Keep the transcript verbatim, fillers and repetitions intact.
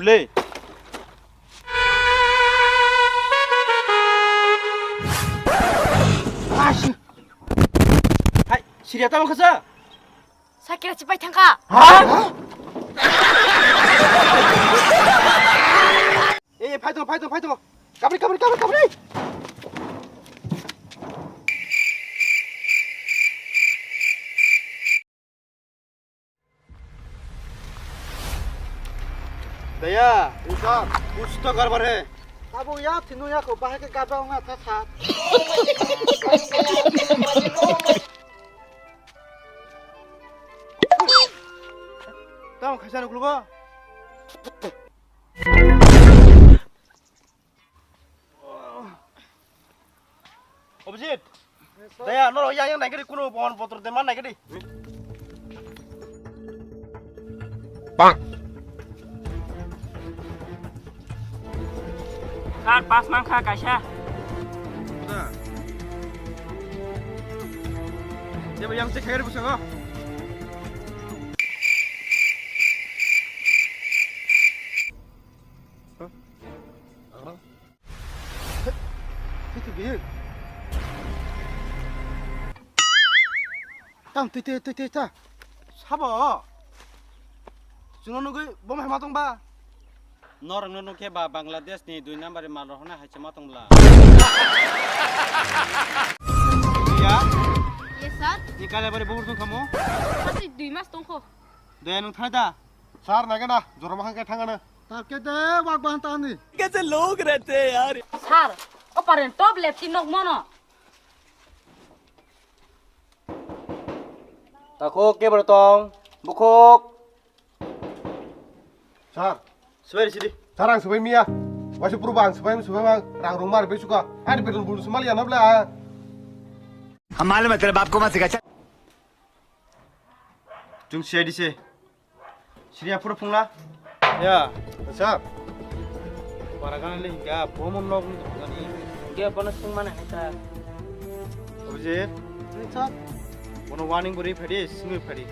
Tei. Hai, Siriya tamo khasa? Sakira chipai thangkha. Ha? Eh, phai tongo, phai tongo, phai tongo. Kabri, kabri, kabri, kabri. Daya, Rizal, kuch to garbar hai. Abo ya, thinu ya ko, bahai ke gabra ong na tha tha. Tamo khaisa nuklugo. Abhijit, daya, norok yang yang naikadi, kuno pohon potor de man naikadi. Bang. Sir, pass mankha kaisa. Jebo yang cek khairi bwskango. Twi twi bi. Tang twi twi twi twi ta. Sabo. Chwngno nugwi bo mai ma tong ba? Norokno nukhe ba Bangladesh ni dui number ni mal rohornai hai se ma tong bla. Ya? Yes, sir. Ni kale bari bohor tong kamo? Sir, twi dui mas tong kho. Daya nung thai da? Sir, naga na, jora mahang kai thangana. Tarke de wak bahan tani. Kaise log rehte hain yaar? Sir, o parent top left si nok mono. Takhuk, kebra tong? Bukhuk. Sir. Swbai risi di. Sir, ang swbai miya. Waisa purba ang swbai, swbai mang. Rang rung mar besuka. Ani beton bulu swmali ya nabla. Hum malum hai tere baap ko mat sikha. Chwng C I D se. Siriya phuru phungla. Ya. Sir. Para gana le hinga, bomo nok ni thani. Hinga bono swngmani hai ta. Abhijit. Sir. Bono warning bo ri phadi, singwi phadi.